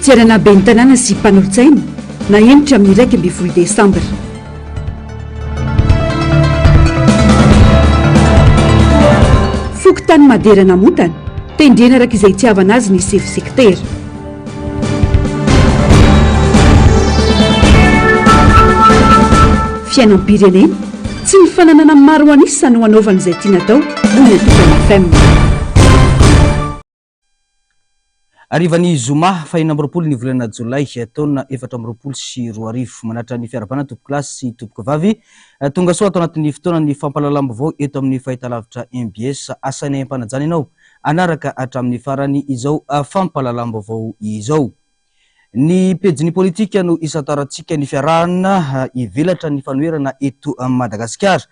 Fifidianana ben'ny tanàna sy mpanolotsaina, nahemotra amin'ny 11 desambra. Fokontany Madera Namontana, tendrena araka izay itiavana azy ny sefo sektera. Fiainam-pirenena, tsy ny fananana maro an'isa no hanaovana izay tiana atao, hoy ny antoko mfm. Harivan'ny zoma faha 26 ny volana jolay taona 2024. Manatra ny fiarahabana tompokolahy sy tompokovavy. Tonga soa ato anatin'ny fotoanan'ny fampahalalam-baovao eto amin'ny fahitalavitra mbs. Asainay am-panajana ianao hanaraka hatramin'ny farany izao fampahalalam-baovao izao. Ny pejin'ny politika no isantarantsika ny fiarahana hivelatra ny fanoherana eto Madagasikara.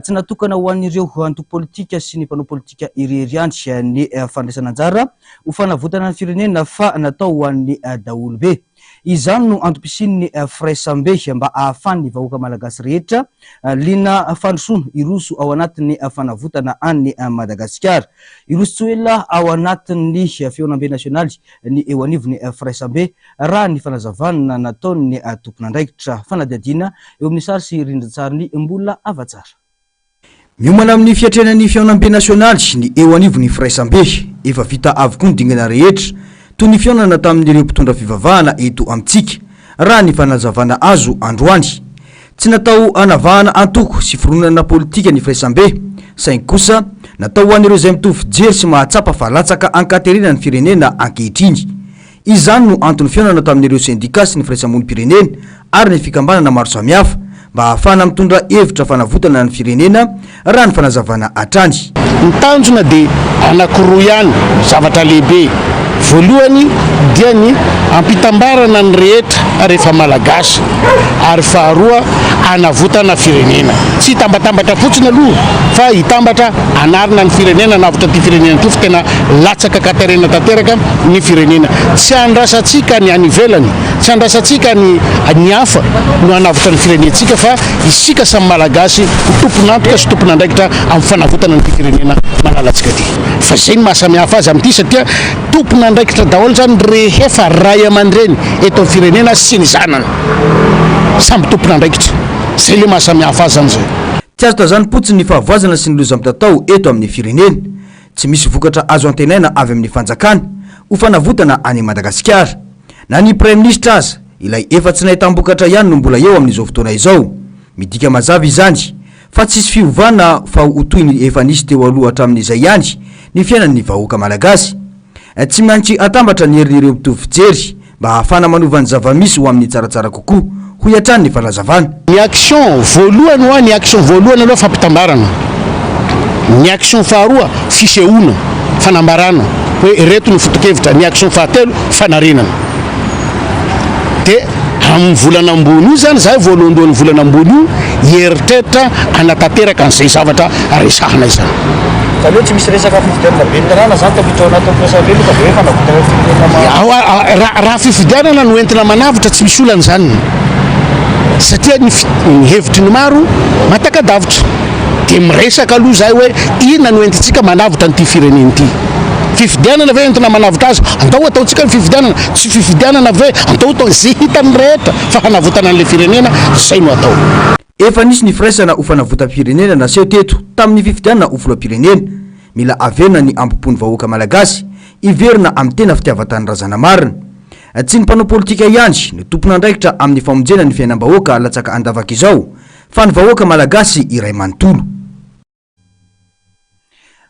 Tsy natokana ho an'ireo antoko politika sy ny mpanao politika irery ihany ny fandraisana anjara ho fanavotana ny firenena fa natao ho an'ny daholobe. Izany no antom-pisian'ny firaisambe mba ahafahan'ny vahoaka malagasy rehetra liana fandrosoana hiroso ao anatin'ny fanavotana an'i Madagasikara. Hiroso tsy ho ela ao anatin'ny fihaonambe nasionaly ny eo anivon'ny firaisambe, raha ny fanazavana nataon'ny tompon'andraikitra. Fanadihadiana eo amin'ny sary sy rindran-tsarin'i Mbola Havatsara. Miomana amin'ny fiatrehana ny fihaonambe nasionaly ny eo anivon'ny firaisambe. Efa vita avokoa ny dingana rehetra, toy ny fihaonana tamin'ireo mpitondra fivavahana eto amintsika, raha ny fanazavana azo androany. Tsy natao hanavahana antoko sy fironana politika ny firaisambe, saingy kosa natao ho an'ireo izay mitovy fijery sy mahatsapa fa latsaka ankaterena ny firenena ankehitriny. Izany no anton'ny fihaonana tamin'ireo sendika sy ny firaisamonim-pirenena ary ny fikambanana maro samihafa mba hahafahana mitondra hevitra fanavotana ny firenena, raha ny fanazavana hatrany. Ny tanjona dia anankiroa ihany, zavatra lehibe. Voalohany dia ny hampitambarana ny rehetra rehefa Malagasy ary faharoa hanavotana firenena. Tsy hitambatambatra fotsiny aloha fa hitambatra hanarina ny firenena, hanavotra ity firenena ity fa tena latsaka an-katerena tanteraka ny firenena. Tsy andrasantsika ny any ivelany, tsy andrasantsika ny ny hafa no hanavotra ny firenentsika fa isika samy Malagasy ho tompon'antoka sy tompon'andraikitra amin'ny fanavotana an'ity firenena malalantsika ity. Fa izay no mahasamihafa azy amin'ity satria tompon'andraikitra daholo izany rehefa ray aman-dreny eto amin'ny firenena sy ny zanany. Samby tompon'andraikitra. Izay ilay mahasamihafa azy izany izay. Tsy azo tazanim-potsiny ny fahavoazana sy ny loza mitatao eto amin'ny firenena. Tsy misy vokatra azo antenaina avy amin'ny fanjakana ho fanavotana an'i Madagasikara. Na ny praiminisitra aza, ilay efa tsy nahitam-bokatra ihany no mbola eo amin'izao fotoana izao. Midika mazava izany fa tsisy fiovana fa ho toy ny efa nisy teo aloha hatramin'izay ihany ny fiainan'ny vahoaka malagasy. Tsy maintsy atambatra ny herin'ireo mitovy fijery mba hahafahana manova ny zava-misy ho amin'ny tsaratsara kokoa, hoy hatrany ny fanazavana. Ny action voalohany hoa, ny action voalohany aloha fampitambarana, ny action faharoa fisehoana, fanambarana hoe ireto no foto-kevitra, ny action fahatelo fanarenana. Dia amin'ny volana ambony io izany izahay voalohandohan'ny volana ambony io hieritreritra hanatanteraka an'izay zavatra resahana izany. Izany hoe tsy misy resaka fifidianana ben'ny tanàna izany tafiditra ao anatin'ny firaisambe aloha fa dia hoe fanavotana ny firenena ma. Raha fifidianana no entina manavotra tsy misy olana izany satria ny ny hevitry ny maro mahataka-davitra. Dia miresaka aloha izahay hoe inona no entintsika manavotra an'ity firenena ity. Fifidianana ve entina manavotra azy? Andao ataontsika ny fifidianana. Tsy fifidianana ve? Andao atao izay hitan'ny rehetra fa hanavotana an'ilay firenena, izay no atao. Efa nisy ny firaisana ho fanavotam-pirenena naseho teto tamin'ny fifidianana ho filoham-pirenena. Mila averina ny hambom-pon'ny vahoaka malagasy hiverina amin'ny tena fitiavan-tanindrazana marina. Tsy ny mpanao politika ihany no tompon'andraikitra amin'ny famonjena ny fiainam-bahoaka latsaka an-davaka izao fa ny vahoaka malagasy iray manontolo.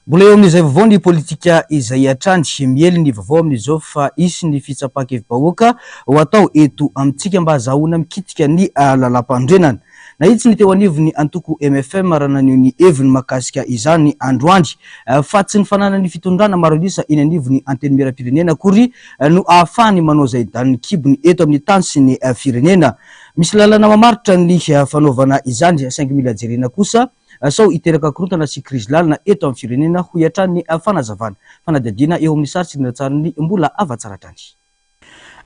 Mbola eo amin'izay vaovao ny politika izay hatrany. Miely ny vaovao amin'izao fa hisy ny fitsapan-kevi-bahoaka ho atao eto amintsika mba hazahoana mikitika ny lalàmpanorenana. Nahitsy ny teo anivon'ny antoko mfm raha naneho ny heviny mahakasika izany androany fa tsy ny fananan'ny fitondrana maro an'isa eny anivon'ny Antenimierampirenena akory no ahafahany manao izay danin'ny kibony eto amin'ny tany sy ny firenena. Misy lalana mamaritra ny fanaovana izany saingy mila jerena kosa sao hiteraka korontana sy krizy lalina eto amin'ny firenena, hoy hatrany ny fanazavana. Fanadihadiana eo amin'ny sary sy ny rantsarin'ny Mbola Havatsara hatrany.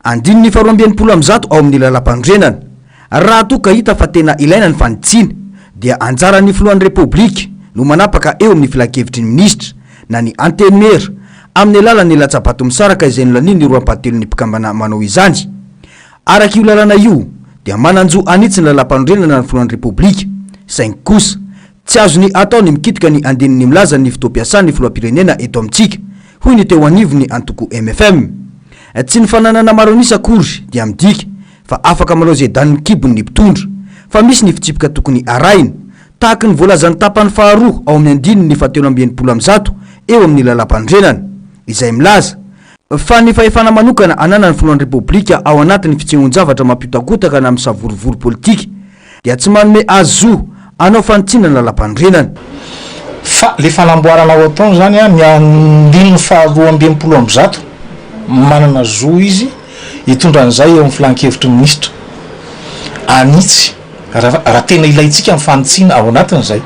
Andininy faharoa amby 160 ao amin'ny Lalàmpanorenana. Raha toa ka hita fa tena ilaina ny fanitsiana, dia anjaran'ny Filohan'ny Repoblika no manapaka eo amin'ny Filankevitry ny Minisitra, na ny Antenimiera, amin'ny alalan'ny latsa-bato misaraka izay nolanian'ny roampahatelon'ny mpikambana manao izany. Araka io lalàna io dia manan-jo hanitsy ny lalàmpanorenana ny filohan'ny Repoblika. Saingy kosa, tsy azony atao ny mikitika ny andininy milaza ny fotoam-piasan'ny filoham-pirenena eto amintsika, hoy ny teo anivon'ny antoko mfm. Tsy ny fananana maro an'isa akory dia midika fa afaka manao izay danin'ny kibony ny mpitondra, fa misy ny fitsipika tokony arahina, tahaka ny voalazan'ny tapany faharoa ao amin'ny andininy fahatelo 168 eo amin'ny lalàmpanorenana, izay milaza fa ny fahefana manokana ananan'ny filohan'ny Repoblika ao anatin'ny fitsehoan-javatra mampiotakotaka na misavorovoro politika dia tsy manome azy zo hanao fanitsiana ny lalàmpanorenana. Fa le fanamboarana ao ataony zany an, ny andininy faha 162, manana zo izy hitondra an'izay eo amin'ny filan-kevitry ny minisitra, hanitsy raha tena ilaintsika ny fanitsiana ao anatin'izay.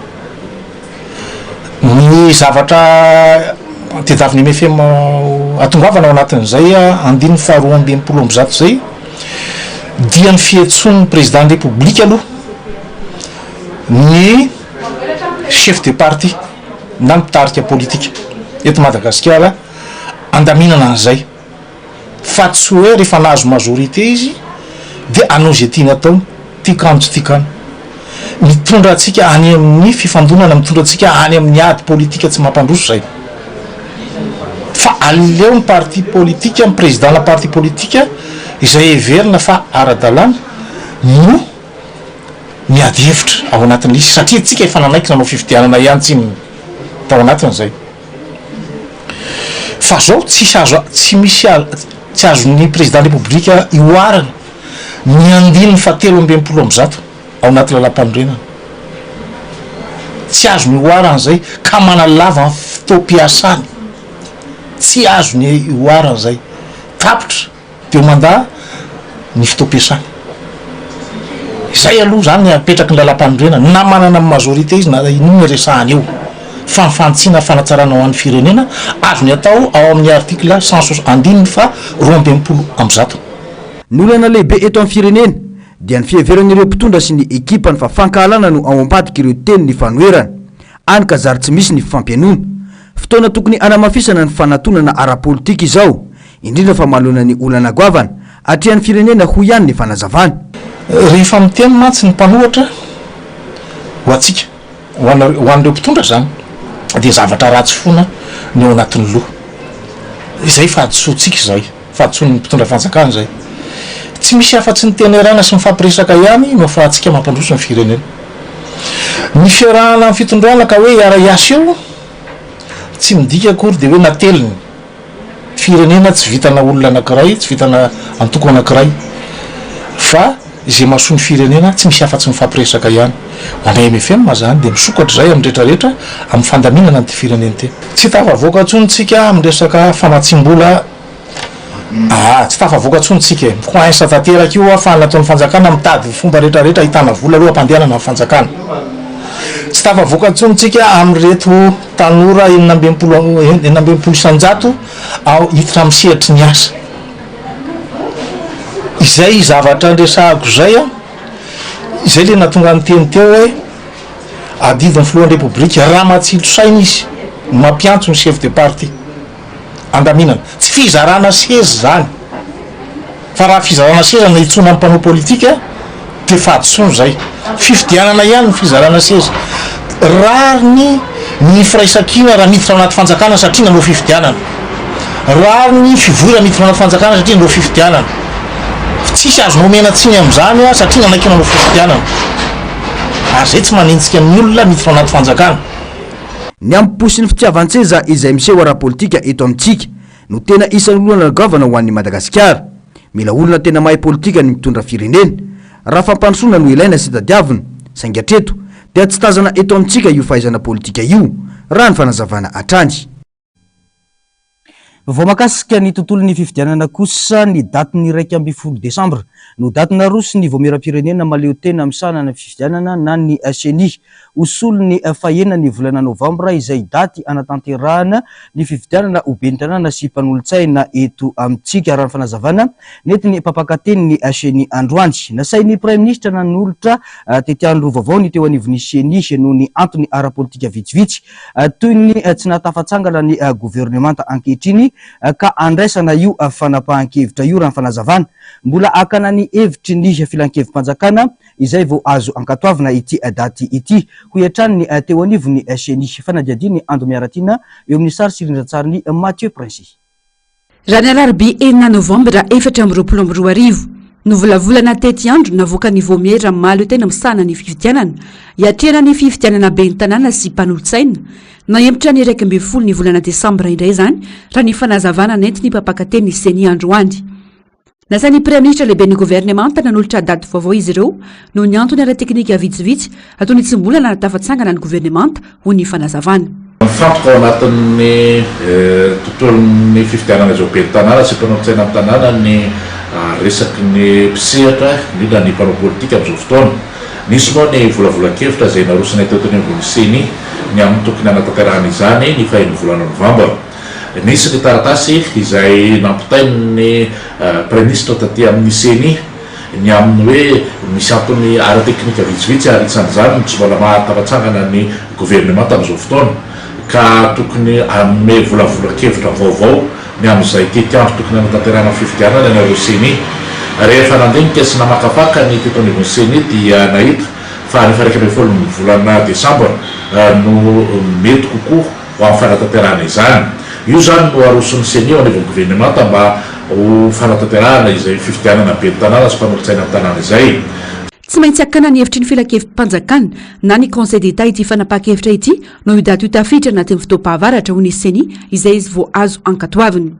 Ny zavatra tediavin'ny mfm hatongavana ao anatin'izay andininy faha 162 izay dia ny fiantsoan'ny président ny République aloha ny chef de parti na ny mpitarika politika eto Madagasikara andaminana an'izay. fa tsy hoe rehefa nahazo majorité izy dia hanao izay tiany atao, tiako any tsy tiako any. Mitondra antsika any amin'ny fifandonana, mitondra antsika any amin'ny ady politika tsy mampandroso izay. Fa aleo ny parti politika, ny président-na parti politika izay heverina fa ara-dalàna no miady hevitra ao anatin'ilay izy satria tsika efa nanaiky nanao fifidianana ihany tsinona tao anatin'izay. Fa zao tsisy azo tsy misy tsy azon'ny président république ihoarana ny andininy faha 163 ao anaty lalampanorenana. Tsy azony ihoarana zay ka manalava ny fotoam-piasany. Tsy azony ihoarana zay. Tapitra. Dia mandà ny fotoam-piasany. Izay aloha izany apetraky ny lalàmpanorenana, na manana majorité izy na inona resahana eo. Fa ny fanitsiana fanatsarana ho an'ny firenena, azony atao ao amin'ny article cent soixante, andininy faha 162. Ny olana lehibe eto amin'ny firenena dia ny fiheveran'ireo mpitondra sy ny ekipany fa fankahalana no ao ambadik'ireo teny nifanoherana, hany ka zary tsy misy ny fifampihainoana. Fotoana tokony hanamafisana ny fanatonana ara-politika izao, indrindra fa manoloana ny olana goavana atrehan'ny firenena hoy ihany ny fanazavana. Rehefa miteny mantsy ny mpanohatra ho antsika, ho an'ireo mpitondra izany, dia zavatra ratsy foana ny ao anatin'ny loha. Izay fahadisoantsika izay, fahadisoan'ny mpitondra fanjakana izay. Tsy misy afa-tsy ny tenerana sy mifampiresaka ihany no ahafahantsika mampandroso ny firenena. Ny fiarahana amin'ny fitondrana ka hoe hiara-hiasa eo, tsy midika akory dia hoe nateliny. Firenena tsy vitana olona anakiray, tsy vitana antoko anakiray fa izay mahasoa ny firenena tsy misy afatsy mifampiresaka ihany. Ho anay mfm zany dia misokatra izay amin'ny rehetra rehetra amin'ny fandaminana an'ity firenena ity. Tsy tafavoaka intsony tsika amin'ny resaka famatsiam-bola aa, tsy tafavoaka intsony tsika e! Mi-coince tanteraka io fa nataon'ny fanjakana mitady fomba rehetra rehetra ahitana vola aloha hampandehanana ny fanjakana. Tsy tafavoaka intsony tsika amin'ireto Tanora 66 66% ao hiditra amin'ny sehatry ny asa. Izay zavatra niresahako izay an, izay le nahatonga niteny teo hoe adidin'ny filohan'ny Repoblika raha matsilo saina izy ny mampiantso ny chef de parti andaminana. Tsy fizarana seza izany. Fa raha fizarana seza no iantsoana ny mpanao politika dia fahadisoana izay. Fifidianana ihany ny fizarana seza. Rariny ny firaisankina raha miditra ao anaty fanjakana satria nanao fifidianana. Rariny ny fivoy raha miditra ao anaty fanjakana satria nanao fifidianana. Tsisy azonao omena tsiny amin'izany satria nanaiky nanao fifidianana. Ary izay tsy manenjika ny olona miditra ao anaty fanjakana. Ny amim-po sy ny fitiavan-tseza izay miseho ara-politika eto amintsika no tena isan'ny olana goavana ho an'i Madagasikara. Mila olona tena mahay politika ny mitondra firenena. Raha fampandrosoana no ilaina sy tadiavina, saingy hatreto dia tsy tazana eto amintsika io fahaizana politika io, raha ny fanazavana hatrany. Vaovao mahakasika ny tontolon'ny fifidianana kosa, ny datin'ny 11 desambra no daty naroson'ny Vaomieram-pirenena mahaleo tena misahana ny fifidianana na ny Ceni ho solon'ny fahenina ny volana novambra izay daty hanatanterahana ny fifidianana ho ben'ny tanàna sy mpanolotsaina eto amintsika, raha ny fanazavana nentin'ny mpampakatenin'ny Ceni androany. Nasain'ny Praiminisitra nanolotra tetiandro vaovao ny teo anivon'ny Ceni noho ny antony ara-politika vitsivitsy toy ny tsy nahatafatsangana ny governemanta ankehitriny ka andraisana io fanapahan-kevitra io, raha ny fanazavana. Mbola hakana ny hevitry ny filankevi-panjakana izay vao azo ankatoavina ity daty ity, hoy hatrany ny teo anivon'ny Ceni. Fanadihadian'i Ando Miaratiana eo amin'ny sary sy rindran-tsarin'i Mathieu Princi. Raha ny alarobia enina novambra 2024, novolavolana tetiandro navoakan'ny Vaomiera Mahaleotena misahana ny fifidianana, hiatrehana ny fifidianana ben'ny tanàna sy mpanolotsaina, nahemotra ny 11 ny volana desambra indray izany, raha ny fanazavana nentin'ny mpampakatenin'ny Ceni androany. Nasain'ny Praiminisitra lehiben'ny governemanta nanolotra daty vaovao izy ireo noho ny antony ara-teknika vitsivitsy toy ny tsy mbola nahatafatsangana ny governemanta, hoy ny fanazavana. Mifantoka ao anatin'ny tontolon'ny fifidianana izao ben'ny tanàna sy mpanolotsaina ny tanàna ny resaky ny mpisehatra, indrindra ny mpanao politika amin'izao fotoana. Nisy moa ny volavolan-kevitra izay narosonay teto anivon'ny Ceni ny amin'ny tokony hanatanterahana izany ny fahen'ny volana novambra. Nisy ny taratasy izay nampitain'ny Praiminisitra taty amin'ny Ceni ny amin'ny hoe misy antony ara-teknika vitsivitsy ary isan'izany ny tsy mbola maha-tafatsangana ny governemanta amin'izao fotoana ka tokony hanome volavolan-kevitra vaovao ny amin'izay tetiandro tokony hanatanterahana ny fifidianana ianareo Ceni. Rehefa nandinika sy namakafaka ny teto anivon'ny Ceni dia nahita fa ny faha 11 ny volana desambra no mety kokoa ho amin'ny fanatanterahana izany. Io izany no aroson'ny Ceni eo anivon'ny governemanta mba ho fanatanterahana izay fifidianana ben'ny tanàna sy mpanolotsaina ny tanàna izay. Tsy maintsy hakana ny hevitry ny filankevi-panjakana na ny Conseil d'Etat ity fanapahan-kevitra ity noho io daty io tafiditra anatin'ny fotoam-pahavaratra, hoy ny Ceni, izay izy vao azo ankatoavina.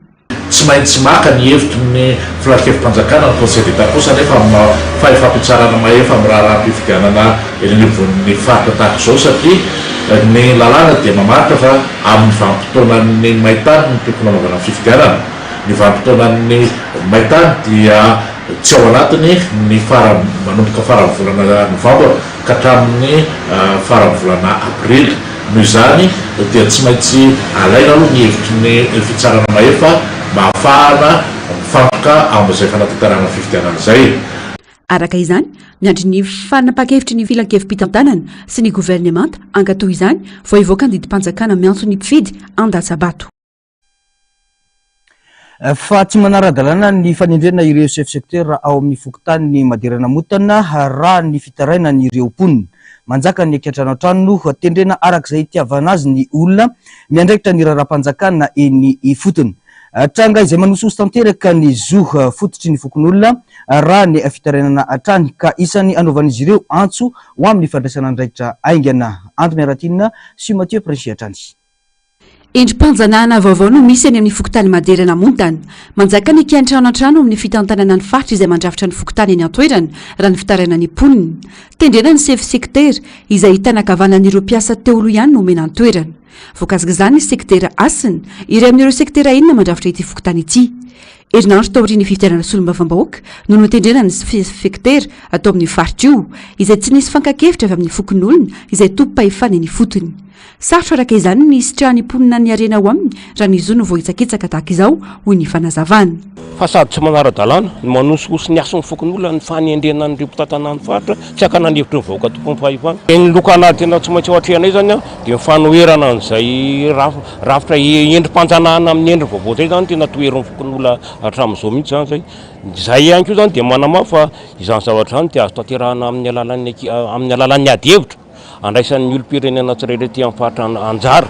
Tsy maintsy maka ny hevitry ny Filankevi-panjakana ny Conseil d'Etat kosa anefa amin'ny maha fahefam-pitsarana mahefa amin'ny raharaham-pifidianana eny anivon'ny faritra tahaka izao satria ny lalàna dia mamaritra fa amin'ny vanim-potoanan'ny maintany no tokony hanaovana ny fifidianana. Ny vanim-potoanan'ny maintany dia tsy ao anatiny ny faran'ny manomboka faran'ny volana novambra ka hatramin'ny faran'ny volana aprily. Noho izany dia tsy maintsy alaina aloha ny hevitry ny fitsarana mahefa mba hahafahana mifantoka amin'izay fanatanterahana ny fifidianana izay. Araka izany, miandry ny fanapahan-kevitry ny filankevi-pitantanana sy ny governemanta hankatoa izany vao hivoaka ny didim-panjakana miantso ny mpifidy handatsa-bato. Fa tsy manara-dalàna ny fanendrena ireo chef secteur ao amin'ny fokontanin'i Maderanamotana raha ny fitarainan'ireo mponina. Manjaka ny kiantranoantrano, tendrena araka izay itiavana azy ny olona miandraikitra ny raharaham-panjakana eny ifotony. Tranga izay manosihosy tanteraka ny zo fototry ny fokonolona raha ny fitarainana hatrany ka isan'ny anaovan'izy ireo antso ho amin'ny fandraisana andraikitra haingana. Anto Miaratina sy Mathieu Princi hatrany. Endri-panjanahana vaovao no misy any amin'ny fokontany Madera Namontana. Manjaka ny kiantrano an-trano amin'ny fitantanana ny faritra izay mandrafitra ny fokontany eny an-toerana, raha ny fitarainan'ny mponina. Tendrena ny sefo sektera, izay tanan-kavanan'ireo mpiasa teo aloha ihany no omena ny toerana. Voakasik'izany ny sektera Hasina, iray amin'ireo sektera enina mandrafitra ity fokontany ity. Herinandro taorian'ny fifidianana solombavambahoaka no notendrena ny sefektera atao amin'io faritra io, izay tsy nisy fankan-kevitra avy amin'ny fokonolona izay tompom-pahefana eny ifotony. Sarotra araka izany ny hisitrahan'ny mponina ny harena ao aminy raha ny zo no voahitsakitsaka tahaka izao, hoy ny fanazavana. Fa sady tsy manara-dalàna no manosihosy ny hasin'ny fokonolona ny fanendrena an'ireo mpitantana ny faritra tsy hakana ny hevitry ny vahoaka tompon'ny fahefana. Ny lokan'ady tena tsy maintsy ho atrehanay izany dia ny fanoherana an'izay Rafitra endri-panjanahana amin'ny endriny vaovao izay izany tena toherin'ny fokonolona hatramin'izao mihitsy izany izay. Izay ihany koa izany dia manamafy fa izany zavatra izany dia azo tanterahina amin'ny alalan'ny amin'ny alalan'ny ady hevitra andraisan'ny olom-pirenena tsirairay aty amin'ny faritra anjara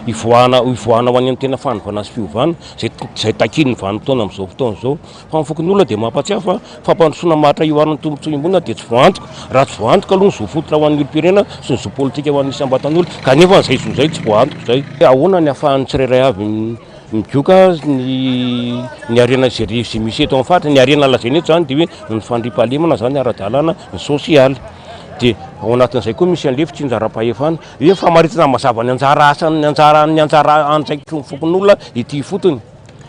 hivoahana hivoahana ho any amin'ny tena fanovana sy fiovana izay izay takian'ny vanim-potoana amin'izao fotoana izao. Fa ny fokonolona dia mampatsiahy fa fampandrosoana maharitra ioharan'ny tombontsoa iombonana dia tsy voaantoka. Raha tsy voaantoka aloha ny zo fototra ho an'ny olom-pirenena sy ny zo politika ho an'ny isam-batan'olona, kanefa izay zo izay tsy voaantoka izay. Ahoana ny ahafahan'ny tsirairay avy migoka ny ny harena izay izay misy eto amin'ny faritra? Ny harena lazaina eto izany dia hoe ny fandriampahalemana izany ara-dalàna, ny sosialy. Dia ao anatin'izay koa misy an'ilay fitsinjaram-pahefana. Hoe famaritana mazava ny anjara asan'ny anjara ny anjara andraikitry ny fokonolona ety ifotony.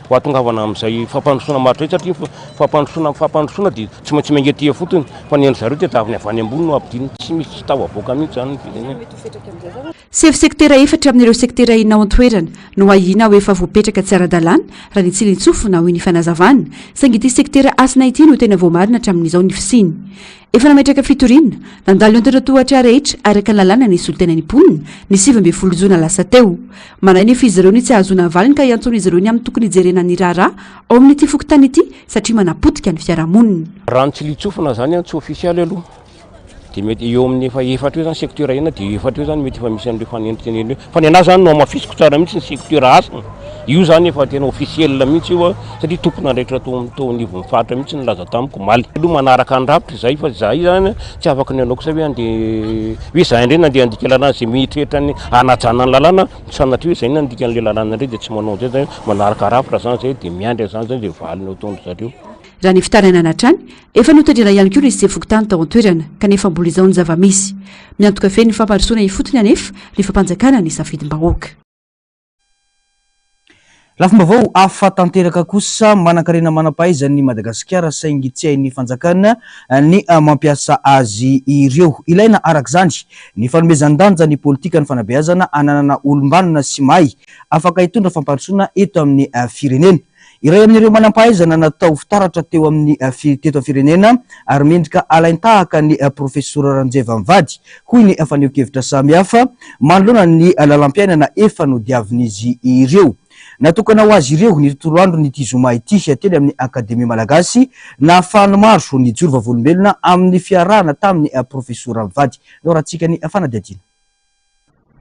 ho ahatongavana amin'izay fampandrosoana maharitra izay satria fampandrosoana amin'ny fampandrosoana dia tsy maintsy miainga aty ifotony fa ny an-dry zareo dia taviny avy any ambony no ampidinina, tsy misy tsy tafavoaka mihitsy izany ny firenena. Sefo sektera efatra amin'ireo sektera enina ao an-toerana no ahiana ho efa voapetraka tsy ara-dalàna raha ny tsilintsofina, hoy ny fanazavana, saingy ity sektera Hasina ity no tena voamarina hatramin'izao ny fisiany. Efa nametraka fitoriana, nandalo ny antohatohatra rehetra araka ny lalàna ny solontenan'ny mponina, ny 19 jona lasa teo. Manahy nefa izy ireo ny tsy hahazoana valiny ka iantsoan'izy ireo ny amin'ny tokony hijerena ny raharaha ao amin'ity fokontany ity satria manapotika ny fiarahamonina. Raha ny tsilintsofina izany tsy ofisialy aloha dia mety eo amin'ny efa efatra eo izany secteur enina dia efatra eo izany mety efa misy an'ireo fanendrikendrehana ireo. Fa ny an'ahy izany no hamafisiko tsara mihitsy ny secteur hasina. Io izany efa tena officiel mihitsy io satria tompon'andraikitra tao tao anivon'ny faritra mihitsy nilaza tamiko omaly. Aloha manaraka ny rafitra izahay fa izahay izany tsy afaka ny hanao kosa hoe andeha hoe izahay indray nandeha handika lalàna izay mieritreritra ny hanajana ny lalàna sanatria hoe izay nandika an'ilay lalàna indray dia tsy manao an'izay izany manaraka rafitra izany izay dia miandry an'izany izay izay valiny ataon-dry zareo. Raha ny fitarainana hatrany, efa notendrena ihany koa ny sefo fokontany tao an-toerana, kanefa mbola izao ny zava-misy. Miantoka feno ny fampandrosoana ifotony anefa ny fampanjakana ny safidim-bahoaka. Lafim-baovao hafa tanteraka kosa, manankarena manam-pahaizana i Madagasikara saingy tsy hain'ny fanjakana ny mampiasa azy ireo. Ilaina araka izany ny fanomezan-danja ny politikan'ny fanabeazana hananana olom-banona sy mahay afaka hitondra fampandrosoana eto amin'ny firenena. Iray amin'ireo manam-pahaizana natao fitaratra teo amin'ny teto amin'ny firenena ary mendrika alain-tahaka ny Profesora Ranjeva mivady, hoy ny fanehoan-kevitra samihafa manoloana ny lalam-piainana efa nodiavin'izy ireo. Natokana ho azy ireo ny tontolo andron'ity zoma ity teny amin'ny Akademia Malagasy nahafahan'ny maro nijoro vavolombelona amin'ny fiarahana tamin'ny Profesora mivady. Noratsika ny fanadihadiana.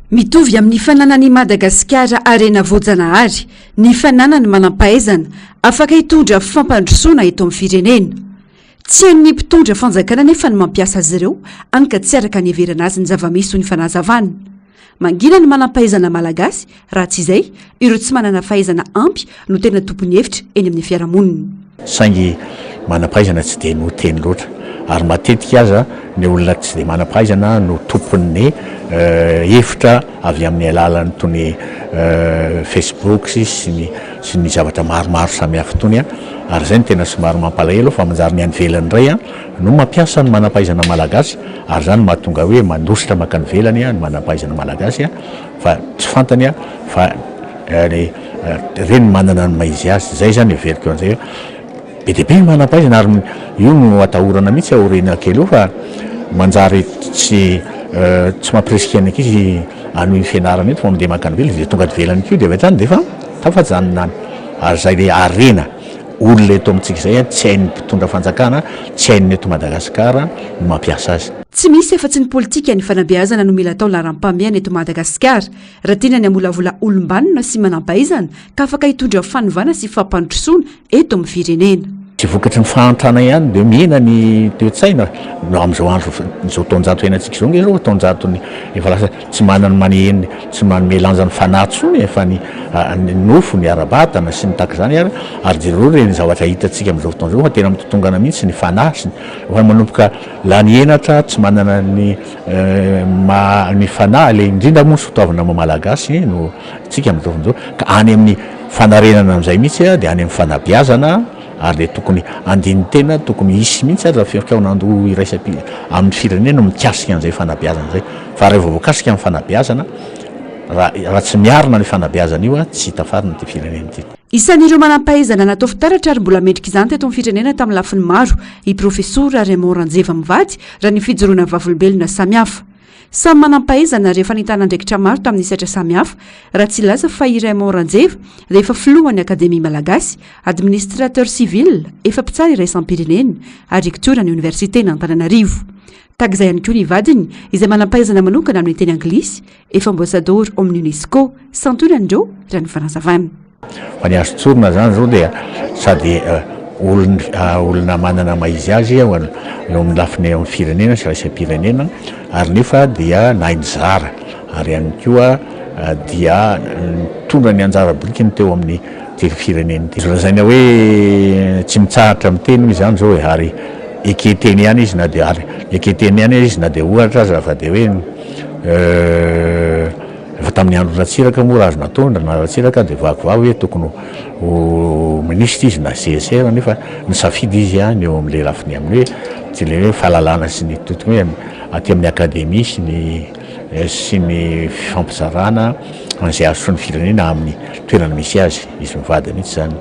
Mitovy amin'ny fananan'i Madagasikara harena voajanahary ny fananany manam-pahaizana afaka hitondra fampandrosoana eto amin'ny firenena. Tsy hain'ny mpitondra fanjakana anefa ny mampiasa azy ireo, hany ka tsy araka ny heverana azy ny zava-misy hoy ny fanazavana. Mangina ny manam-pahaizana malagasy, raha tsy izay, ireo tsy manana fahaizana ampy no tena tompon'ny hevitra eny amin'ny fiarahamonina. Saingy manam-pahaizana tsy dia noteny loatra ary matetika aza ny olona tsy dia manam-pahaizana no tompon'ny hevitra avy amin'ny alalan'itony Facebook sy ny sy ny zavatra maromaro samihafa itony ary izay no tena somary mampalahelo fa manjary ny any ivelany indray no mampiasa ny manam-pahaizana malagasy ary izany no mahatonga hoe mandositra mankany ivelany ny manam-pahaizana malagasy fa tsy fantany fa ireny manana ny maha izy azy, izay izany heveriko an'izay hoe be dia be ny manam-pahaizana ary io no atahorana mihitsy aoriana kely eo fa manjary tsy tsy mampirisika ny ankizy hanohy ny fianarana eto fa mandeha mankany ivelany dia tonga any ivelany koa dia avy hatrany dia efa tafajanona any ary izay ilay harena olona eto amintsika izay tsy hain'ny mpitondra fanjakana, tsy hain'ny eto Madagasikara ny mampiasa azy. Tsy misy afa-tsy ny politika ny fanabeazana no mila atao laharam-pahamehana eto Madagasikara raha tiana ny hamolavola olom-banona sy manampahaizana ka afaka hitondra fanovana sy fampandrosoana eto amin'ny firenena. Tsy vokatry ny fahantrana ihany dia mihena ny toe-tsaina amin'izao andro izao taonjato iainantsika izao nge izao taonjaton'ny efa lasa tsy manana maneheny tsy manome lanja ny fanahy intsony e fa ny ny nofo ny ara-batana sy ny tahaka izany ary ary jereo ireny zavatra hitantsika amin'izao fotoana izao fa tena mitotongana mihitsy ny fanahy sy ny efa manomboka lany henatra tsy manana ny maha ny fanahy ilay indrindra moa ny soatoavina maha malagasy no tsika amin'izao fotoana izao ka any amin'ny fanarenana amin'izay mihitsy dia any amin'ny fanabeazana ary dia tokony handini-tena tokony hisy mihitsy aza fikaonandoha iraisam-pi amin'ny firenena mikasika an'izay fanabeazana izay fa raha vao voakasika ny fanabeazana raha raha tsy miarina ny fanabeazana io tsy tafarina ity firenena ity. Isan'ireo manam-pahaizana natao fitaratra ary mbola mendrika izany teto amin'ny firenena tamin'ny lafiny maro i Profesora Raymond Ranjeva mivady raha ny fijoroana vavolombelona samihafa. Samy manam-pahaizana ary efa nitana andraikitra maro tamin'ny sehatra samihafa, raha tsy hilaza fa i Raymond Ranjeva dia efa filohan'ny Akademia Malagasy, administrateur civil, efa mpitsara iraisam-pirenena ary rektoran'ny Oniversiten'Antananarivo. Tahaka izay ihany koa ny vadiny, izay manam-pahaizana manokana amin'ny teny anglisy, efa ambasadaoro ao amin'ny Unesco. Santionany ireo, raha ny fanazavana. Fa ny azo tsorina zany zao dia sady olona manana maha izy azy eo amin'ny lafiny eo amin'ny firenena sy iraisam-pirenena ary nefa dia nahay nizara ary ihany koa dia nitondra ny anjara birikiny teo amin'ny ity firenena ity. Azo lazaina hoe tsy mitsahatra miteny hoy izany zao e ary eken-teny ihany izy na dia ary eken-teny ihany izy na dia ohatra aza fa dia hoe efa. tamin'ny andron'i Ratsiraka moa raha azo natao na Ratsiraka dia vaky vava hoe tokony ho minisitra izy na CSR nefa nisafidy izy ny eo amin'ilay lafiny amin'ny hoe tsy ilay hoe fahalalana sy ny tokony hoe aty amin'ny akademia sy ny sy ny fifampizarana an'izay azo ny firenena amin'ny toerana misy azy izy mivady mihitsy izany.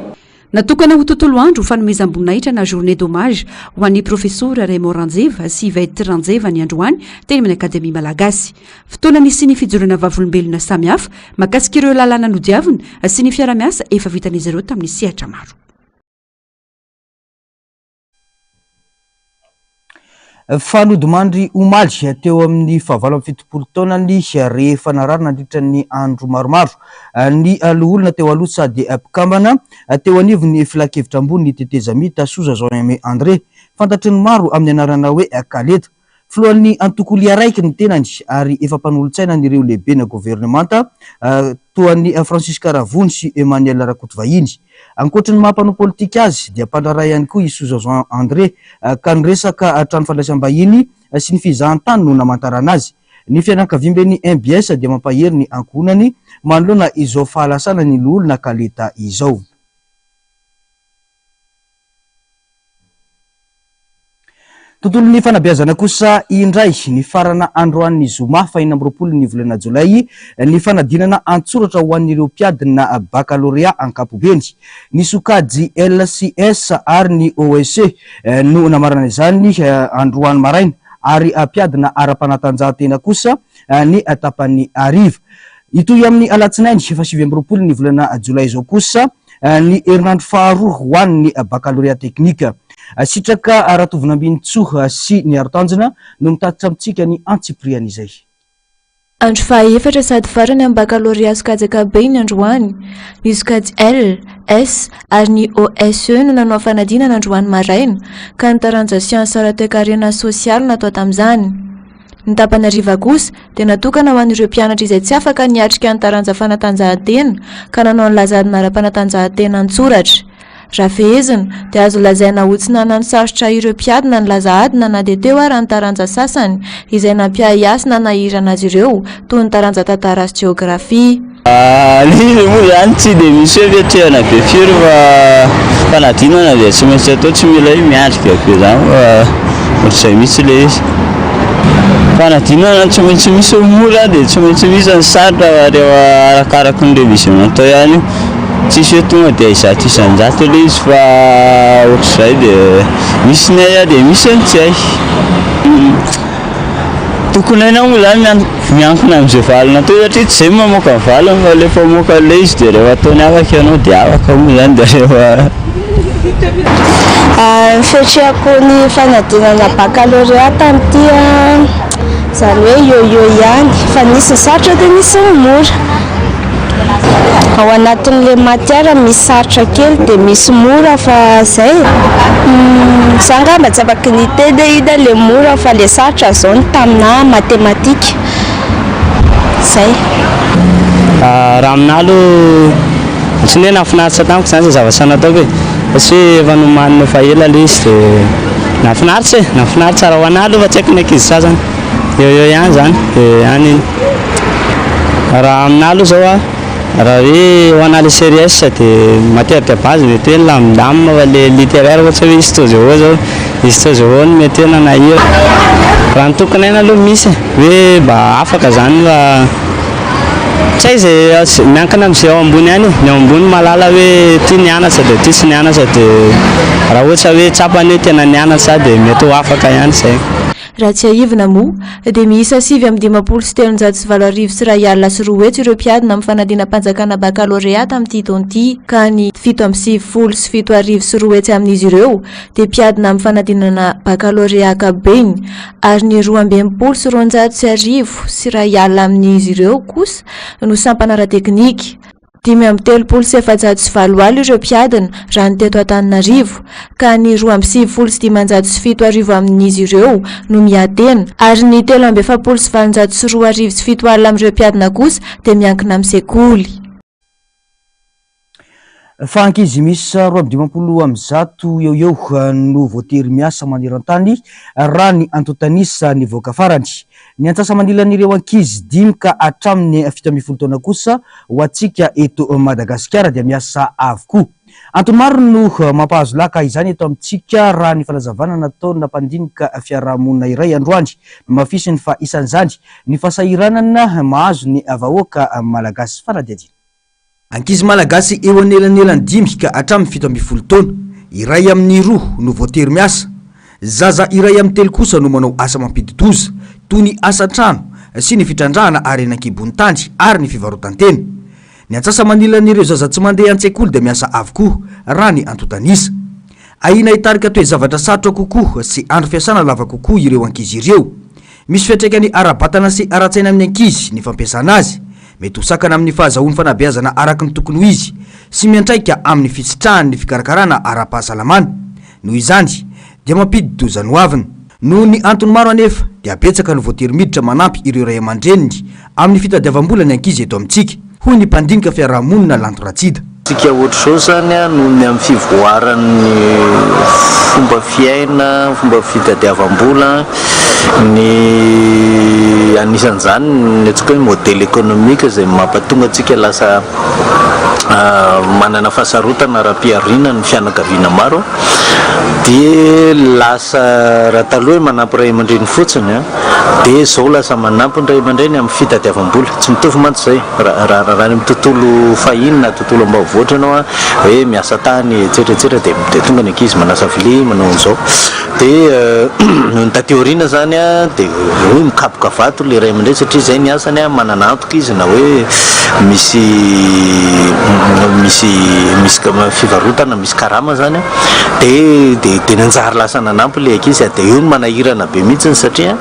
Natokana ho tontolo andro ho fanomezam-boninahitra na journée d'hommage ho an'ny Profesora Raymond Ranjeva sy Yvette Ranjeva ny androany teny amin'ny Akademia Malagasy. Fotoana nisian'ny fijoroana vavolombelona samihafa mahakasika ireo lalàna nodiavina sy ny fiarahamiasa efa vitan'izy ireo tamin'ny sehatra maro. Fa nodimandry omaly teo amin'ny fahavalo amby 70 taonany rehefa narary nandritra ny andro maromaro ny loholona teo aloha sady mpikambana teo anivon'ny filankevitra ambony ny tetezamita Soza Jean Aimé André, fantatry ny maro amin'ny anarana hoe Kaleta. Filohan'ny antoko Liaraiky ny tenany ary efa mpanolotsainan'ireo lehibena governemanta toa an'i Francisca Ravony sy Emmanuel Rakotovahiny. Ankoatry ny maha mpanao politika azy dia mpandraharaha ihany koa i Souza Jean André ka ny resaka trano fandraisam-bahiny sy ny fizahantany no namantarana azy. Ny fianakaviamben'ny mbs dia mampahery ny ankohonany manoloana izao fahalasana ny loholona Kaleta izao. Tontolon'ny fanabeazana kosa indray, nifarana androany zoma faha 26 ny volana jolay ny fanadinana an-tsoratra ho an'ireo mpiadina bakalorea ankapobeny. Ny sokajy L sy S ary ny OSC no namarana izany androany maraina ary mpiadina ara-panatanjahantena kosa ny tapany hariva. Hitohy amin'ny alatsinainy faha 29 ny volana jolay izao kosa ny herinandro faharoa ho an'ny bakalorea teknika. Sitraka Ratovonambinintsoa sy ny Arotanjona no mitatitra amintsika ny antsipirian'izay. Andro fahaefatra sady farany amin'ny bakalorea sokajy ankapobeny androany. Ny sokajy L, S ary ny OSE no nanao fanadinana androany maraina ka ny taranja siansa ara-toekarena sy sosialy natao tamin'izany. Ny tapany hariva kosa dia natokana ho an'ireo mpianatra izay tsy afaka niatrika ny taranja fanatanjahantena ka nanao ny lazadina ara-panatanjahantena an-tsoratra. Raha fehezina, dia azo lazaina ho tsy nananosarotra ireo mpiadina ny laza adina na dia teo ara ny taranja sasany izay nampiahiahy sy nanahirana azy ireo toy ny taranja tantara sy jeografia. Ilay izy moa izany tsy dia misy hoe fiatrehana be firy fa fanadinana dia tsy maintsy atao, tsy mila hoe miandry be izany fa ohatr'izay mihitsy ilay izy. Fanadinana tsy maintsy misy ny mora dia tsy maintsy misy ny sarotra fa rehefa arakaraky ny révision atao ihany io. Tsisy hoe tonga dia 100% ilay izy fa ohatr'izay dia misy ny hay dia misy ny tsy hay. Tokony hainao moa izany miankina amin'izay valiny atao satria tsy izay no mamoaka ny valiny fa ilay mpamoaka an'ilay izy dia rehefa ataony afaka ianao dia afaka moa izany dia rehefa Ny fiatrehako ny fanadinana baccalauréat tamin'ity an, izany hoe eo eo ihany fa nisy ny sarotra dia nisy ny mora. Ao anatin'ilay matière misy sarotra kely dia misy mora fa zay e. Za angamba tsy afaka ny hiteny hoe inona ilay mora fa ilay sarotra zao ny taminà mathématique. Zay. Raha aminà aloha ohatran'ny hoe nahafinaritra tamiko izany izay zavatra nataoko e, satria efa nomanina efa ela ilay izy dia nahafinaritra e, nahafinaritra raha ho anà aloha fa tsy haiko ny ankizy sasany. Eo eo ihany izany dia any iny. Raha aminà aloha izao an, raha hoe ho anà le série S dia matière de base mety hoe nilamindamina fa le littéraire ohatra hoe histo géo zao, histo géo no mety hoe nanahirana. Raha ny tokony haina aloha misy e, hoe mba afaka izany fa tsy hay izay, miankina amin'izay ao ambony ihany e, ny ao ambony mahalala hoe ity nianatra dia ity tsy nianatra dia raha ohatra hoe tsapany hoe tena nianatra dia mety ho afaka ihany izay. Raha tsiahivina moa, dia miisa 259 281 ireo mpiadina amin'ny fanadinam-panjakana bakalorea tamin'ity taona ity, ka ny 277 amin'izy ireo dia mpiadina amin'ny fanadinana bakalorea ankapobeny ary ny 262 201 amin'izy ireo kosa no sampana ara-teknika. 435 85 ireo mpiadina raha ny teto Antananarivo, ka ny 592 amin'izy ireo no miahy-tena, ary ny 843 270 amin'ireo mpiadina kosa dia miankina amin'ny sekoly. Fa ankizy miisa 152 eo ho eo no voatery miasa maneran-tany raha ny antontan'isa nivoaka farany. Ny antsasa-manilan'ireo ankizy dimy ka hatramin'ny 17 taona kosa ho antsika eto Madagasikara dia miasa avokoa. Antony maro no mampahazo laka izany eto amintsika raha ny fanazavana nataona mpandinika fiarahamonina iray androany. Nohamafisiny fa isan'izany ny fahasahiranana mahazo ny vahoaka malagasy. Fanadihadiana. Ankizy malagasy eo anelanelan'ny dimy ka hatramin'ny 17 taona, iray amin'ny roa no voatery miasa. Zaza iray amin'ny telo kosa no manao asa mampidi-doza, toy ny asa an-trano sy ny fitrandrahana harena an-kibon'ny tany ary ny fivarotan-tena. Ny antsasa-manilan'ireo zaza tsy mandeha an-tsekoly dia miasa avokoa, raha ny antontan'isa. Ahiana hitarika toe-javatra sarotra kokoa sy andro fiasana lava kokoa ireo ankizy ireo. Misy fiantraikany ara-batana sy ara-tsaina amin'ny ankizy ny fampiasana azy. Mety ho sakana amin'ny fahazahoany fanabeazana araka ny tokony ho izy sy miantraika amin'ny fisitrahany ny fikarakarana ara-pahasalamana. Noho izany, dia mampidi-doza ny hoaviny. Noho ny antony maro anefa, dia betsaka no voatery miditra manampy ireo ray aman-dreniny amin'ny fitadiavam-bola ny ankizy eto amintsika, hoy ny mpandinika fiarahamonina Lanto Ratsida. Tsika ohatr'izao izany noho ny amin'ny fivoaran'ny fomba fiaina, fomba fitadiavam-bola, ny anisan'izany ny antsika hoe modèle économique izay mampatonga antsika lasa manana fahasarotana ara-pihariana ny fianakaviana maro dia lasa raha taloha hoe manampy ray aman-dreny fotsiny dia izao lasa manampy ny ray aman-dreny amin'ny fitadiavam-bola, tsy mitovy mantsy izay. Raha any amin'ny tontolo fahiny na tontolo ambanivohitra ianao an, hoe miasa tany etsetra etsetra dia dia tonga ny ankizy manasa vilia manao an'izao. Dia nony taty aoriana izany an, dia hoe mikapoka vato ilay ray aman-dreny satria izay ny asany an, manana antoka izy na hoe misy misy misy fivarotana misy karama izany an, dia dia dia nanjary lasa nanampy ilay ankizy dia eo no manahirana be mihitsiny satria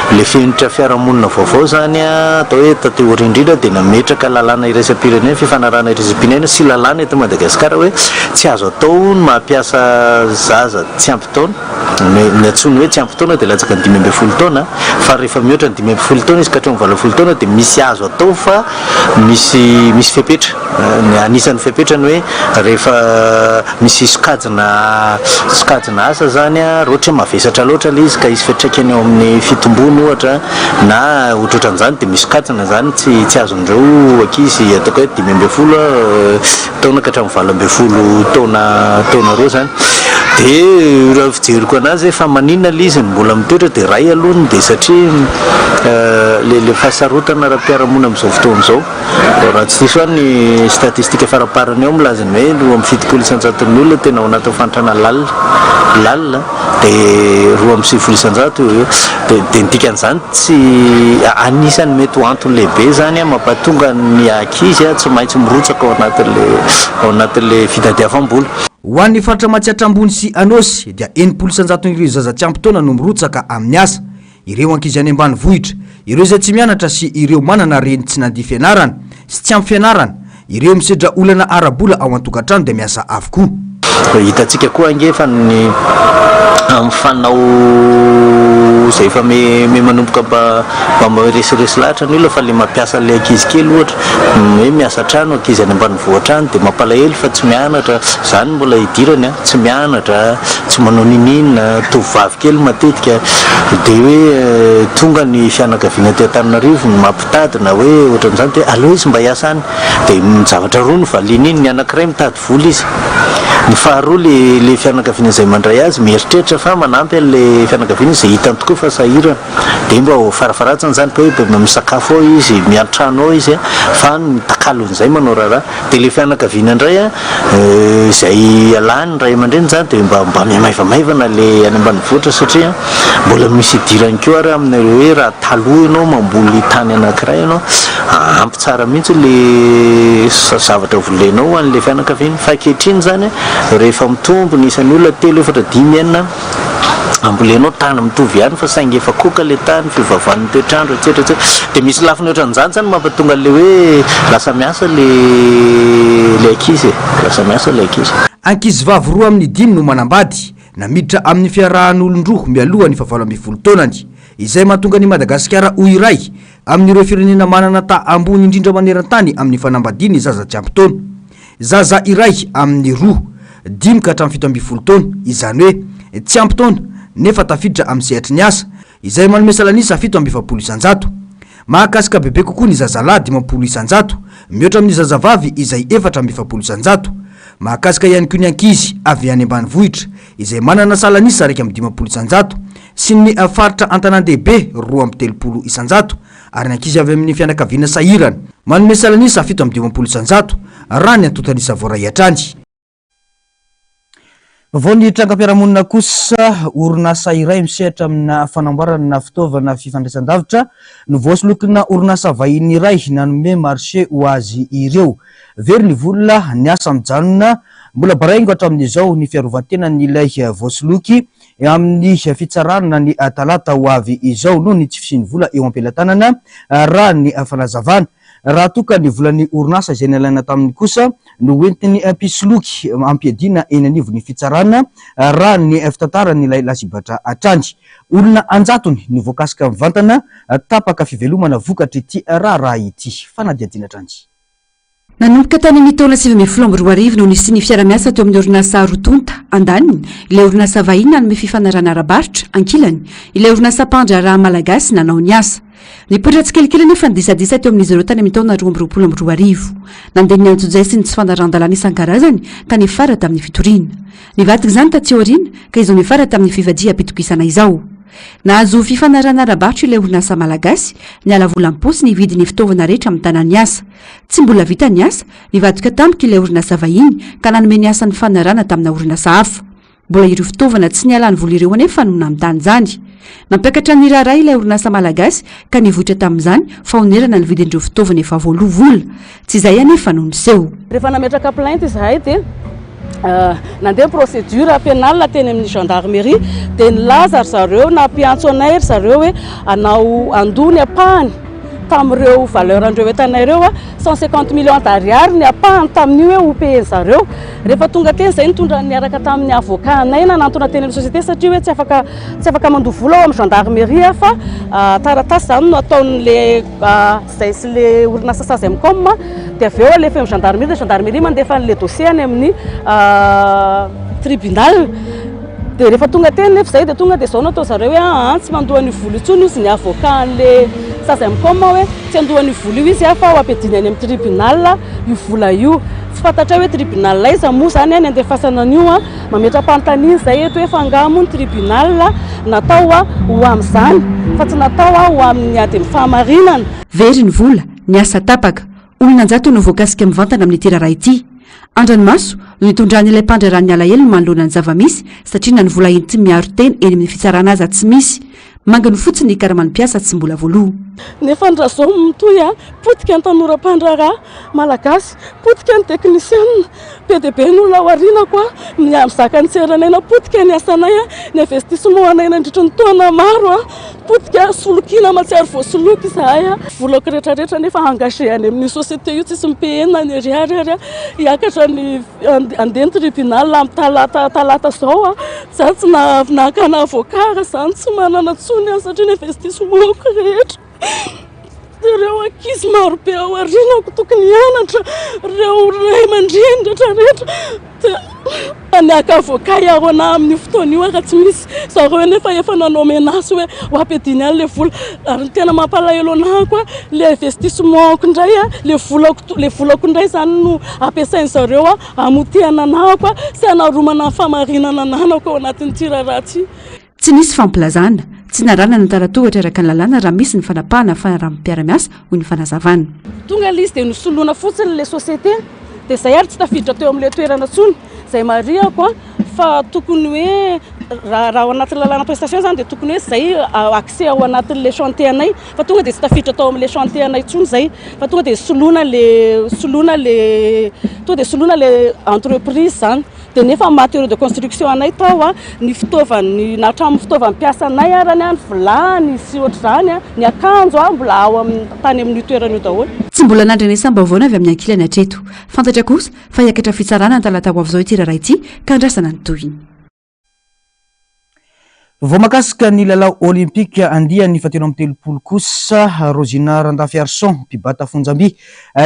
Ilay fenitra fiarahamonina vaovao izany atao hoe taty aoriana indrindra dia nametraka lalàna iraisam-pirenena, fifanarahana iraisam-pirenena sy lalàna eto Madagasikara hoe tsy azo atao ny mampiasa zaza tsy ampy taona, ny antsoiny hoe tsy ampy taona dia latsaka ny 15 taona fa rehefa mihoatra ny 15 taona izy ka hatramin'ny 18 taona dia misy azo atao fa misy misy fepetra. Ny anisan'ny fepetra ny hoe rehefa misy sokajina sokajina asa zany raha ohatra hoe mavesatra loatra ilay izy ka hisy fiantraikany eo amin'ny fitombony ohatra na ohatrohatran'izany dia misy sokajina zany tsy tsy azon'ireo ankizy ataoko hoe 15 taona ka hatramin'ny 18 taona taona ireo zany. Dia raha ny fijeriko anazy hoe fa maninona ilay izy no mbola mitoetra dia iray aloha ny dia satria ilay ilay fahasarotana ara-piarahamonina amin'izao fotoana izao. Raha tsy diso aho ny statistique faramparany ao milaza ny hoe 72 isan-jaton'ny olona tena ao anatin'ny fahantrana lalina, lalina, dia 92 isan-jato eo ho eo. Dia dia ny dikan'izany tsy anisan'ny mety ho antony lehibe izany mampatonga ny ankizy tsy maintsy mirotsaka ao anatin'ilay ao anatin'ilay fitadiavam-bola. Ho an'ny faritra Matsiatra Ambony sy Anôsy dia 60 isan-jaton'ireo zaza tsy ampy taona no mirotsaka amin'ny asa. Ireo ankizy any ambanivohitra, ireo izay tsy mianatra sy ireo manana reny tsy nandia fianarana sy tsy ampy fianarana, ireo misedra olana ara-bola ao an-tokantrano dia miasa avokoa. Hitantsika koa ange fa ny amin'ny fanao izay efa me manomboka mba mba miresiresy lahatra ny olona fa le mampiasa an'ilay ankizy kely ohatra hoe miasa trano ankizy any ambanivohitra any dia mampalahelo fa tsy mianatra, izany mbola idirany an, tsy mianatra, tsy manao niniana, tovovavy kely matetika, dia hoe tonga ny fianakaviana aty Antananarivo no mampitady na hoe ohatran'izany dia aleo izy mba hiasa any, dia ny zavatra roa no valiany iny, ny anankiray mitady vola izy, ny faharoa le le fianakaviana izay mandray azy mieritreritra fa manampy an'ilay fianakaviana izy izay hitany tokoa fa sahirana, dia mba ho farafaharatsiny izany hoe mba misakafo ao izy, miantrano ao izy fa ny takalon'izay manao raharaha. Dia ilay fianakaviana indray an, izay ialany ray aman-dreny izany dia mba mba mihamaivamaivana ilay any ambanivohitra satria mbola misy idirany koa ary amin'ilay hoe raha taloha ianao mamboly tany anankiray ianao, ampy tsara mihitsy ilay zavatra volenao ho an'ilay fianakaviana. Fa ankehitriny izany an, rehefa mitombo ny isan'ny olona, telo, efatra, dimy, enina, Ambolenao tany mitovy ihany fa saingy efa koka le tany, fiovaovan'ny toetr'andro etsetra etsetra. Dia misy lafiny ohatran'izany zany mampatonga an'le hoe lasa miasa le le ankizy e, lasa miasa le ankizy. Ankizivavy roa amin'ny dimy no manambady na miditra amin'ny fiarahan'olon-droa mialoha ny fahavalo ambin'ny folo taonany, izay mahatonga an'i Madagasikara ho iray amin'ireo firenena manana taha ambony indrindra maneran-tany amin'ny fanambadiana ny zaza tsy ampy taona. Zaza iray amin'ny roa, dimy ka hatramin'ny 17 taona, izany hoe tsy ampy taona nefa tafiditra amin'ny sehatry ny asa. izay manome salanisa 47%. Mahakasika bebe kokoa ny zazalahy, 50%, mihoatra amin'ny zazavavy izay 44%. Mahakasika ihany koa ny ankizy avy any ambanivohitra izay manana salanisa 51% sy ny faritra an-tanàn-dehibe 32% ary ny ankizy avy amin'ny fianakaviana sahirana manome salanisa 57% raha ny antontan'isa voaray hatrany. Vao ny trangam-piarahamonina kosa, orinasa iray misehatra amina fanamboarana fitaovana fifandraisan-davitra no voasolokina orinasa vahiny iray nanome marché ho azy ireo. Very ny vola, ny asa mijanona, mbola baraingo hatramin'izao ny fiarovan-tenan'ilay voasoloky amin'ny fitsarana ny talata ho avy izao noho ny tsy fisian'ny vola eo am-pelatanana, raha ny fanazavana. Raha toa ka ny volan'ny orinasa izay nalaina taminy kosa no hoentin'ny mpisoloky ampiadiana eny anivon'ny fitsarana, raha ny fitantaran'ilay lasibatra hatrany. Olona an-jatony no voakasika mivantana, tapaka fivelomana vokatr'ity raharaha ity. Fanadihadiana hatrany. Nanomboka tany amin'ny taona 2019 no nisian'ny fiara-miasa teo amin'ny orinasa roa tonta, andaniny, ilay orinasa vahiny nanome fifanarahana ara-barotra, ankilany, ilay orinasa mpandraharaha malagasy nanao ny asa. Nipoitra tsikelikely anefa ny disadisa teo amin'izy ireo tany amin'ny taona 2022. Nandeha ny antsojay sy ny tsy fanarahan-dalàna isan-karazany ka niafara tamin'ny fitoriana. Nivadika izany taty aoriana ka izao niafara tamin'ny fivadiham-pitokisana izao. Nahazo fifanarahana ara-barotra ilay orinasa malagasy, niala vola am-paosy nividy ny fitaovana rehetra mitana ny asa. Tsy mbola vita ny asa, nivadika tampoka ilay orinasa vahiny ka nanome ny asa nifanarahana tamina orinasa hafa. Mbola ireo fitaovana tsy nialany vola ireo anefa no namitany izany. Nampiakatra ny raharaha ilay orinasa malagasy ka nivoitra tamin'izany fa honerana ny vidin'ireo fitaovana efa voaloa vola. Tsy izay anefa no niseho. Rehefa nametraka plainte izahay dia nandeha ny procédure pénale teny amin'ny gendarmerie dia nilaza ry zareo, nampiantso anay ry zareo hoe hanao handoa ny ampahany tamin'ireo valeur an'ireo entanay ireo, 150 millions d'ariary ny ampahany tamin'io hoe ho payer-ny zareo. Rehefa tonga teny izay nitondra niaraka tamin'ny avocat anay nanantona teny amin'ny société satria hoe tsy afaka tsy afaka mandoa vola ao amin'ny gendarmerie fa taratasy izany no ataon'le izay sy le orinasa Sazemcom dia avy eo alefa eo amin'ny gendarmerie dia gendarmerie mandefa an'le dossier any amin'ny tribunal. Dia rehefa tonga teny nefa izay dia tonga dia izao no atao zareo hoe aa tsy mandoa an'io vola intsony ozy ny avocat an'le Sazemcom hoe tsy handoa an'io vola io izy fa ho ampiadiany any amin'ny tribunal io vola io. Tsy fantatray hoe tribunal aiza moa izany ny andefasana an'io an. Mametra-panontaniana izay eto hoe fa angaha moa ny tribunal natao ho amin'izany fa tsy natao ho amin'ny ady amin'ny fahamarinana. Very ny vola, ny asa tapaka. Olona an-jatony no voakasika mivantana amin'ity raharaha ity. Andranomaso no nitondran'ilay mpandraharaha ny alahelony manoloana ny zava-misy satria na ny vola enti-miaro tena eny amin'ny fitsarana aza tsy misy. Manginy fotsiny ny karaman'ny mpiasa tsy mbola voaloa. Nefa ny raha zao mitohy a, potika ny tanora mpandraharaha malagasy, potika ny teknisianina, be dia be ny olona ao aorianako a, mizaka ny tsy eran'aina, potika ny asanay a, ny investissement anay nandritry ny taona maro a, potika, solokiana mahatsiaro voasoloky izahay a, volako rehetrarehetra nefa engagé any amin'io société io tsisy mi-payer na ny ariary ary a, hiakatra ny handeha ny tribunal amin'ny talata talata zao a, za tsy nakana avocat ary zany tsy manana intsony aho satria ny investissement-ko rehetra ireo ankizy maro be ao aorianako tokony hianatra, ireo ray aman-dreny rehetra rehetra dia naka avocat hiaro anah amin'io fotoana io ary tsy misy zareo nefa efa nanao menace hoe ho ampiadiany any ilay vola ary ny tena mampalahelo anah koa ilay investissement-ko indray a, ilay volako ilay volako indray izany no ampiasain-dry zareo hamotehana anah koa sy hanaromana ny fahamarinana ananako ao anatin'ity raharaha ity. Tsy nisy fampilazana, tsy narahana ny antanan-tohatra araka ny lalàna raha misy ny fanapahana fanaraha-mpiara-miasa, hoy ny fanazavana. Tonga ilay izy dia nosoloina fotsiny ilay société dia izay ary tsy tafiditra teo amin'ilay toerana intsony. Izay marihako fa tokony hoe raha ao anatin'ny lalàna prestation izany dia tokony hoe izay accès ao anatin'ilay chantier anay fa tonga dia tsy tafiditra tao amin'ilay chantier anay intsony izay fa tonga dia soloina ilay soloina ilay tonga dia soloina ilay entreprise izany. Dia nefa ny matériaux de construction anay tao a, ny fitaovan'ny na hatramin'ny fitaovam-piasanay arany a, ny vilany sy ohatr'izany a, ny akanjo a, mbola ao amin'ny tany amin'io toerana io daholo. Tsy mbola nandrenesam-baovao ny avy amin'ny ankilany hatreto. Fantatra kosa fa hiakatra fitsarana ny talata ho avy izao ity raharaha ity ka andrasana ny tohiny. Vaovao mahakasika ny lalao Olympika andiany fahatelo amby 30 kosa, Rosina Randafiarison, mpibata fonjamby,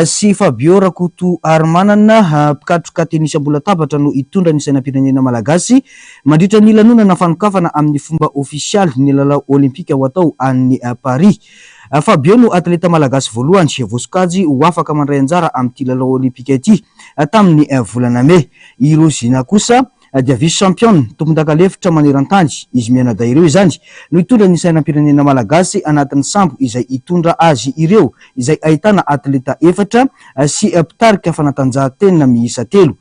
sy Fabio Rakotoarimanana, mpikatroka tenisy ambony latabatra no hitondra ny sainam-pirenena malagasy mandritra ny lanonana fanokafana amin'ny fomba ofisialy ny lalao Olympika ho atao any Paris. Fabio no atleta malagasy voalohany voasokajy ho afaka mandray anjara amin'ity lalao Olympika ity tamin'ny volana mey. I Rosina kosa dia vice championne, tompondaka lefitra maneran-tany, izy mianadahy ireo izany no hitondra ny sainam-pirenena malagasy anatin'ny sambo izay hitondra azy ireo izay ahitana atleta efatra sy mpitarika fanatanjahantena miisa telo.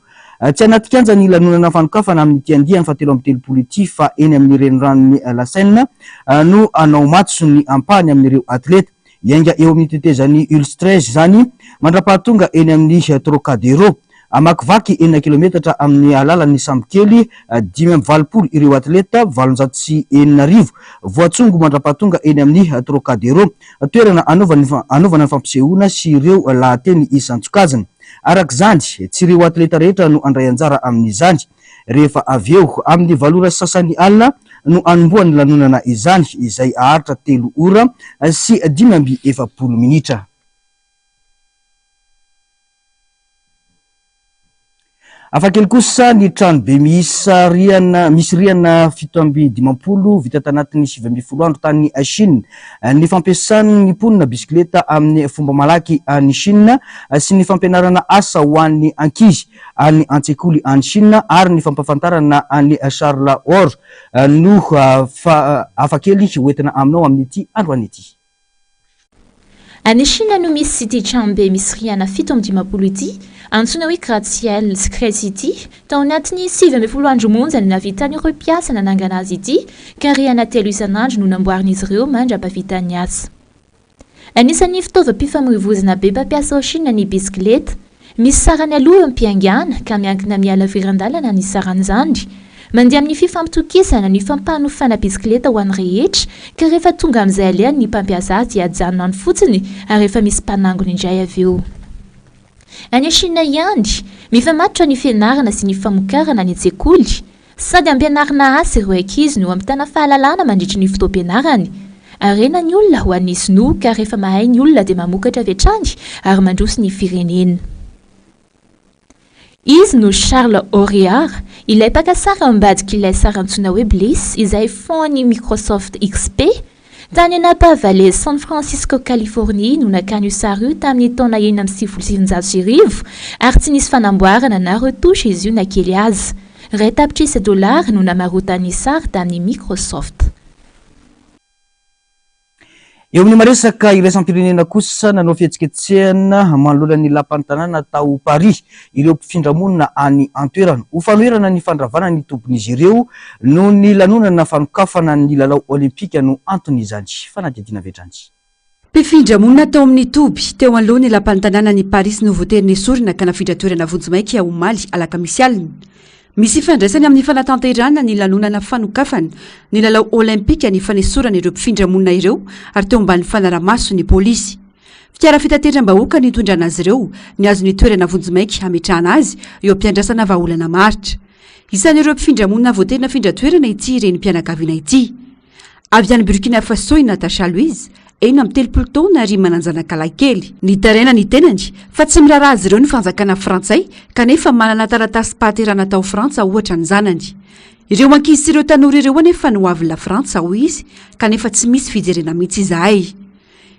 Tsy anaty kianja ny lanonana fanokafana amin'ity andiany fahatelo 33 ity fa eny amin'ny reniranon'i La Seine no hanao matso ny ampahany amin'ireo atleta. Hiainga eo amin'ny tetezan'i Ulstrez izany mandra-pahatonga eny amin'ny Trocadero. Hamakivaky enina kilometatra amin'ny alalan'ny sambokely 85 ireo atleta 6800 voatsongo mandra-pahatonga eny amin'ny Trocadero, toerana hanaovana ny fampisehoana sy ireo lahateny isan-tsokajiny. Araka izany, tsy ireo atleta rehetra no handray anjara amin'izany. Rehefa avy eo, amin'ny valo ora sy sasany alina no hanombohan'ny lanonana izany, izay haharitra telo ora sy 45 minitra. Hafa kely kosa ny tranobe miisa rihana misy rihana 57 vita tanatin'ny 19 andro tany Chine. Ny fampiasan'ny mponina bisikileta amin'ny fomba malaky any Chine sy ny fampianarana asa ho an'ny ankizy any an-tsekoly any Chine ary ny fampahafantarana an'i Charles Or no hafa kely hoentina aminao amin'ity androany ity. Any Shina no misy ity tranobe misy rihana 57 ity, antsoina hoe Gratte-ciel Sky City. Tao anatin'ny 19 andro monja no nahavitan'ireo mpiasa nanangana azy ity, ka rihana telo isan'andro no namboarin'izy ireo mandra-pahavitan'ny asa. Anisan'ny fitaovam-pifamoivoizana be mpampiasa ao Shina ny bisikileta. Misy sarany aloha eo am-piaingàna, ka miankina amin'ny halaviran-dalana ny saran'izany. Mandeha amin'ny fifampitokisana ny fampanofana bisikileta ho an'ny rehetra, ka rehefa tonga amin'izay alehany ny mpampiasa azy dia ajanona any fotsiny ary efa misy mpanangona indray avy eo. Any Shina ihany, mifamatotra ny fianarana sy ny famokarana any an-tsekoly. Sady ampianarina asa ireo ankizy no ampitana fahalalana mandritry ny fotoam-pianarany. Harena ny olona ho an'ny sinoa ka rehefa mahay ny olona dia mamokatra avy hatrany ary mandroso ny firenena. Izy no Charles Auriard, ilay mpaka sary ao ambadik'ilay sary antsoina hoe Bliss izay fond-n'ny Microsoft XP. Tany Napa Valley, San Francisco, Californie no nakany io sary io tamin'ny taona 1996 ary tsy nisy fanamboarana na retouche izy io na kely aza. Iray tapitrisa dolara no namarotany ny sary tamin'ny Microsoft. Eo amin'ny maresaka iraisam-pirenena kosa, nanao fihetsiketsehana manoloana ny lapan'ny tanàna tao Paris ireo mpifindra monina any an-toerana ho fanoherana ny fandravana ny tobin'izy ireo noho ny lanonana fanokafana ny lalao Olympika no anton'izany fanadihadiana avy hatrany. Mpifindra monina tao amin'ny toby teo anoloan'ny lapan'ny tanànan'i Paris no voatery nesorina ka nafindra toerana vonjimaika omaly alakamisy alina. Misy ifandraisany amin'ny fanatanterahana ny lanonana fanokafana ny lalao Olympika ny fanesorana ireo mpifindra monina ireo ary teo ambany fanaraha-maso ny polisy. Fiara fitateram-bahoaka nitondrana azy ireo nihazo ny toerana vonjimaika hametrahana azy eo am-piandrasana vahaolana maharitra. Isan'ireo mpifindra monina voatery nafindra toerana ity renim-pianakaviana ity. Avy any Burkina Faso i Natacha Louise, 36 taona ary manan-janaka lahy kely. Nitaraina ny tenany fa tsy miraharaha azy ireo ny fanjakana frantsay kanefa manana taratasim-pahaterahana tao Frantsa ohatra ny zanany. Ireo ankizy sy ireo tanora ireo anefa no hoavin'i Lafrantsa, hoy izy, kanefa tsy misy fijerena mihitsy izahay.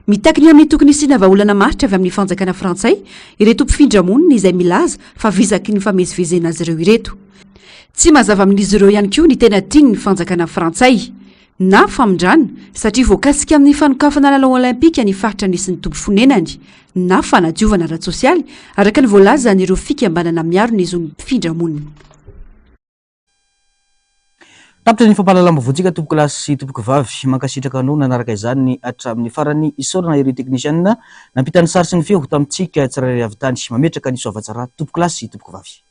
Mitaky ny amin'ny tokony hisiana vahaolana maharitra avy amin'ny fanjakana frantsay ireto mpifindra monina izay milaza fa vizaky ny famezivezena azy ireo ireto. Tsy mazava amin'izy ireo ihany koa ny tena tian'ny fanjakana frantsay na famindrana satria voakasika amin'ny fanokafana lalao olaimpika ny faritra nisy ny toby fonenany na fanadiovana ara-tsosialy araka ny voalazan'ireo fikambanana miaro ny zon'ny mpifindra monina. Tapitra ny fampahalalam-baovaontsika tompokolahy sy tompokovavy. Mankasitraka anao nanaraka izany hatramin'ny farany. Isaorana ireo teknisianina nampita ny sary sy ny feo tamintsika tsirairay avy tany. Mametraka ny soavatsara tompokolahy sy tompokovavy.